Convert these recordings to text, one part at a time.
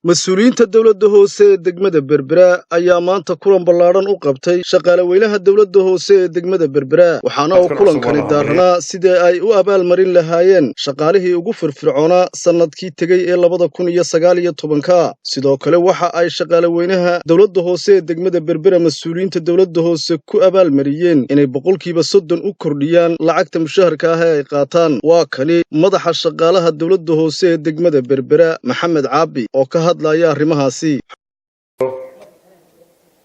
Mas-uuliyiinta dowladda hoose ee degmada Berbera ayaa maanta kulan ballaadhan u qabtay shaqaaleweynaha dowladda hoose ee degmada Berbera, waxaana uu kulankani daaranaa sidii ay u abaalmarin lahaayeen shaqaalihii ugu firfircoonaa sannadkii tegey ee 2019-ka. Sidoo kale waxa ay shaqaaleweynaha dowladda hoose ee degmada Berbera mas-uuliyiinta dowladda hoose ku abaalmariyeen inay 30% u kordhiyaan lacagta mushaharka ah ee ay qaataan. Waa kani madaxa shaqaalaha dowladda hoose ee degmada Berbera, Maxamed Caabi, oo ka hadlaya arrimahaasi.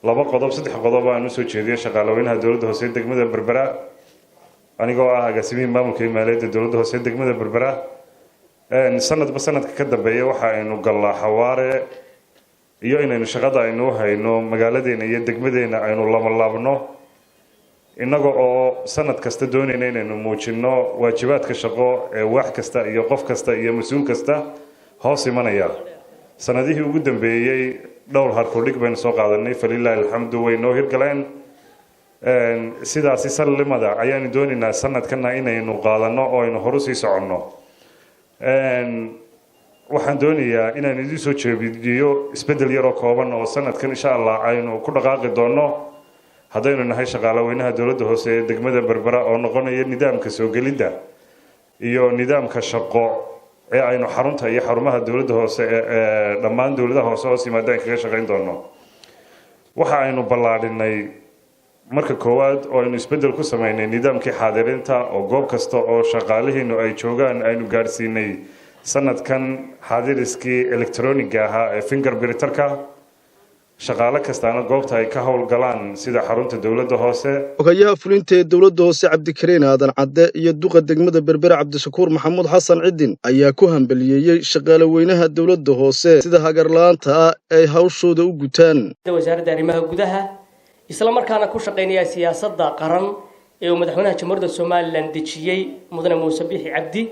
Laba qodob, saddex qodob aan usoo jeediyay shaqaalaweynaha dowladda hoose ee degmada Berbera, anigoo ah agaasimihii maamulka iyo maaliyadda dowladda hoose ee degmada Berbera. Sanadba sanadka ka dambeeya waxa aynu gallaa xawaare iyo inaynu shaqada aynu hayno magaaladeena iyo degmadeena aynu labalaabno, innaga oo sanad kasta doonayna inaynu muujinno waajibaadka shaqo ee waax kasta iyo qof kasta iyo mas-uul kasta hoos imanaya. Sanadihii ugu dambeeyey dhowr harkudhig baynu soo qaadanay, falilaahi alxamdu, way noo hirgaleen. Sidaasi sallimada ayaanu doonaynaa sanadkana inaynu qaadanno oo aynu horu sii soconno. Waxaan doonayaa inaan idiin soo jeediyo isbeddel yaroo kooban oo sanadkan, insha Allah, aynu ku dhaqaaqi doonno haddaynu nahay shaqaalaweynaha dowladda hoose ee degmada Berbera, oo noqonaya nidaamka soo gelidda iyo nidaamka shaqo ee aynu xarunta iyo xarumaha dowladda hoose ee dhammaan dowladaha hoose hoos yimaadaan kaga shaqayn doono. Waxa aynu ballaadhinay marka koowaad oo aynu isbeddel ku sameynay nidaamkii xaadirinta, oo goob kasta oo shaqaalihiinu ay joogaan aynu gaadhsiinay sanadkan xaadiriskii electroniga ahaa ee fingerprinterka, shaqaale kastaana goobta ay ka howlgalaan, sida xarunta dowladda hoose. Xogayaha fulinta ee dowladda hoose, Cabdikariin Aadan Cadde, iyo duqa degmada Berbera, Cabdishakuur Maxamuud Xasan Cidin, ayaa ku hambaliyeeyey shaqaale weynaha dowladda hoose sida hagarla'aanta ah ay hawshooda u gutaan. Wasaaradda Arrimaha Gudaha, isla markaana ku shaqaynaya siyaasadda qaran ee uu madaxweynaha Jamhuuriyadda Somaliland dejiyey, Mudane Muuse Bixi Cabdi,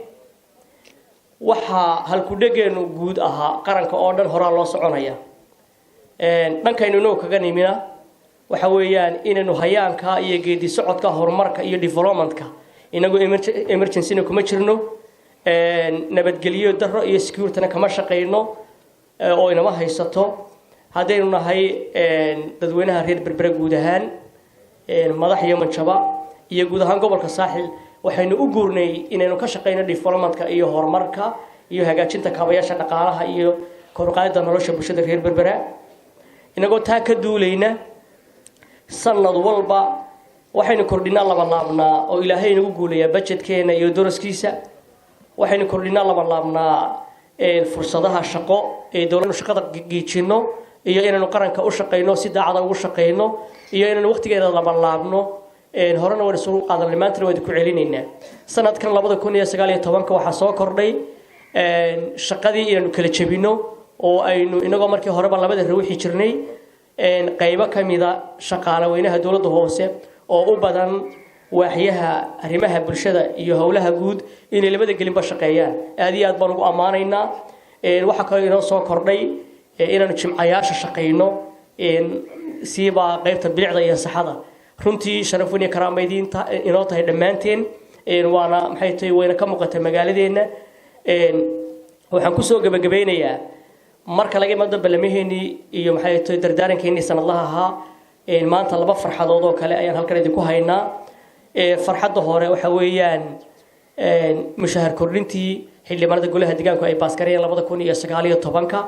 waxaa halkudhegeenu guud ahaa qaranka oo dhan horaa loo soconaya. Dhankaynu inoo kaga nimina waxa weeyaan inaynu hayaanka iyo geedi socodka horumarka iyo developmentka, inagu emergencyna kuma jirno, nabadgelyo daro iyo securityna kama shaqayno oo inama haysato. Haddaynu nahay dadweynaha reer Berbera guud ahaan, madax iyo manjaba iyo guud ahaan gobolka Saaxil, waxaynu u guurnay inaynu ka shaqayno developmentka iyo horumarka iyo hagaajinta kaabayaasha dhaqaalaha iyo kor u qaadida nolosha bulshada reer Berbera. Inagoo taa ka duulayna, sanad walba waxaynu kordhinaa, laba laabnaa oo Ilaahay inagu guulayaa budgetkeena iyo doroskiisa. Waxaynu kordhinaa, laba laabnaa fursadaha shaqo ee dowladnu shaqada giijino, iyo inaynu qaranka u shaqayno, si daacada ugu shaqayno, iyo inaynu waqtigeeda laba laabno. Horena waan isugu qaadanay, maantana waan ku celinaynaa. Sanadkan 2019-ka waxaa soo kordhay shaqadii inaynu kala jebino, oo aynu inagoo markii horeba labada rawixi jirnay, qaybo ka mida shaqaale weynaha dowladda hoose oo u badan waaxyaha arrimaha bulshada iyo howlaha guud inay labada gelinba shaqeeyaan. Aad iyo aad baan ugu ammaanaynaa. Waxaa kaloo inoo soo kordhay inaanu jimcayaasha shaqayno, siibaa qaybta bilicda iyo saxada. Runtii sharaf weyn iyo karaama idiinta inoo tahay dhammaanteen, waana maxay tahay, wayna ka muuqata magaaladeenna. Waxaan kusoo gebagabeynayaa, marka laga imaado ballamaheenii iyo maxay tahay dardaarankeennii sanadlaha ahaa, maanta laba farxadood oo kale ayaan halkan idinku haynaa. Farxadda hore waxa weeyaan mushahar kordhintii xildhibaanada golaha deegaanku ay baasgareeyeen 2019-ka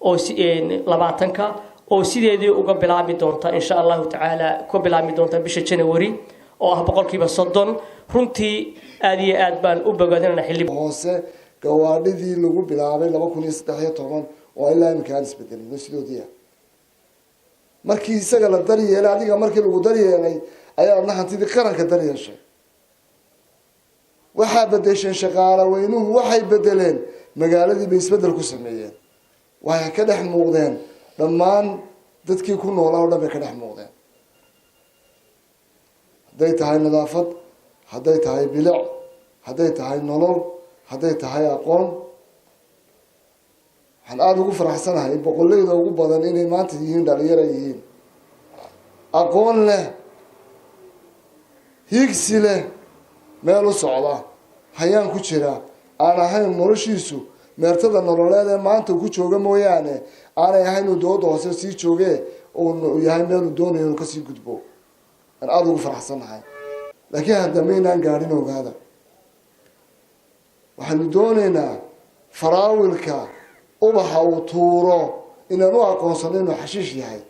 oo 20-ka, oo sideedii uga bilaabmi doonta, insha Allahu tacaala, ku bilaabmi doonta bisha January, oo ah 30%. Runtii aada iyo aad baan u bogaadinana xildhib hoose gawaadhidii lagu bilaabay 2013 oo ilaa imika aan isbedelin sidoodii ah. Markii isaga la daryeelay, adiga markii lagu daryeelay ayaa adna hantidii qaranka daryeeshay. Waxaa bedesheen shaqaale weynuhu, waxay bedeleen magaaladii bay isbedel ku sameeyeen. Waxay ka dhex muuqdeen dhammaan dadkii ku noolaa o dhan bay ka dhex muuqdeen, hadday tahay nadaafad, hadday tahay bilic, hadday tahay nolol, hadday tahay aqoon. Waxaan aada ugu faraxsanahay boqoleyda ugu badan inay maanta yihiin dhalinyaro yihiin, aqoon leh, hiigsi leh, meel u socda, hayaan ku jira, aan ahayn noloshiisu Meertada nololeed ee maanta ku jooga mooyaane aanay ahayn inuu dowladda hoose sii jooge, uu yahay meeluu doonayo inuu kasii gudbo. Aan aada ugu faraxsannahay, laakiin hadda maynaan gaadhin. Ogaada, waxaanu doonaynaa faraawilka ubaxa uu tuuro inaan u aqoonsano inuu xashiish yahay.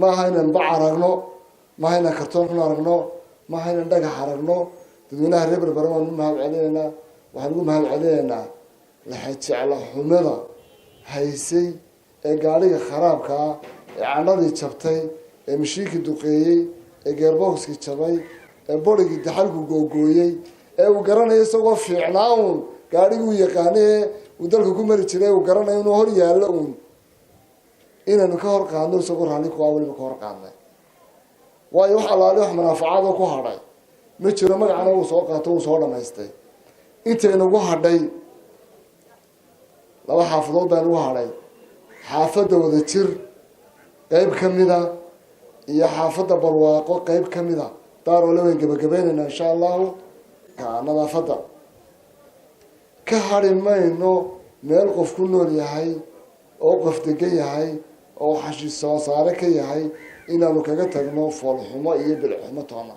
Maaha inaan bac aragno, maaha inaan kartoon xun aragno, maaha inaan dhagax aragno. Dadweynaha reer Berbera waan u mahad celinaynaa. Waxaan ugu mahad celinaynaa laxajecla xumada haysay ee gaadhiga kharaabka ah, ee candhadii jabtay, ee mashiinkii duqeeyey, ee gearboxkii jabay, ee borigii daxalku googooyey, ee uu garanayo isagoo fiicnaa uun gaadhigii uu yaqaanay uu dalka ku mari jiray, uu garanayo inuu hor yaallo uun, inaynu ka hor qaadno isagoo raalli kuwaa weliba ka hor qaadnay. Waayo, wax allaali wax manaafacaadoo ku hadhay ma jiro. Magacana uu soo qaato, uu soo dhamaystay. Intaynagu hadhay laba xaafadood baa nagu hadhay: xaafadda Wadajir qeyb ka mida iyo xaafadda Barwaaqo qeyb ka mida. Daaroole wayn gebagabaynaynaa, insha Allahu. Nadaafadda ka hadhi mayno. Meel qof ku nool yahay oo qof degan yahay oo xashiis soo saare ka yahay inaanu kaga tagno foolxumo iyo bilcxumo toona.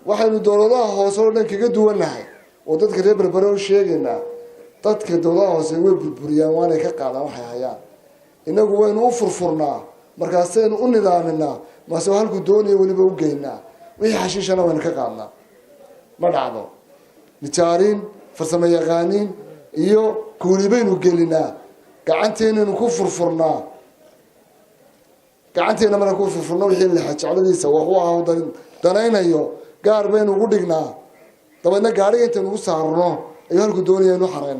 Waxaynu dowladaha hoose oo dhan kaga duwannahay oo dadka reer Berbere u sheegaynaa, dadka dowladaha hoose way burburiyaan, waanay ka qaadaan waxay hayaan. Inagu waynu u furfurnaa, markaasaynu u nidaaminaa, mase halkuu doonaya weliba u geynaa. Wixii xashiishana waynu ka qaadnaa. Ma dhacdo. Nijaariin, farsamo yaqaaniin iyo kuuli baynu gelinaa, gacanteynaynu ku furfurnaa. Gacanteena markaan ku furfurno, wixii lexajecladiisa waxu ah danaynayo gaar baynu ugu dhignaa. Dabeedna gaariga intaynu ugu saarno ayuu halkuu doonaya inu xareyna.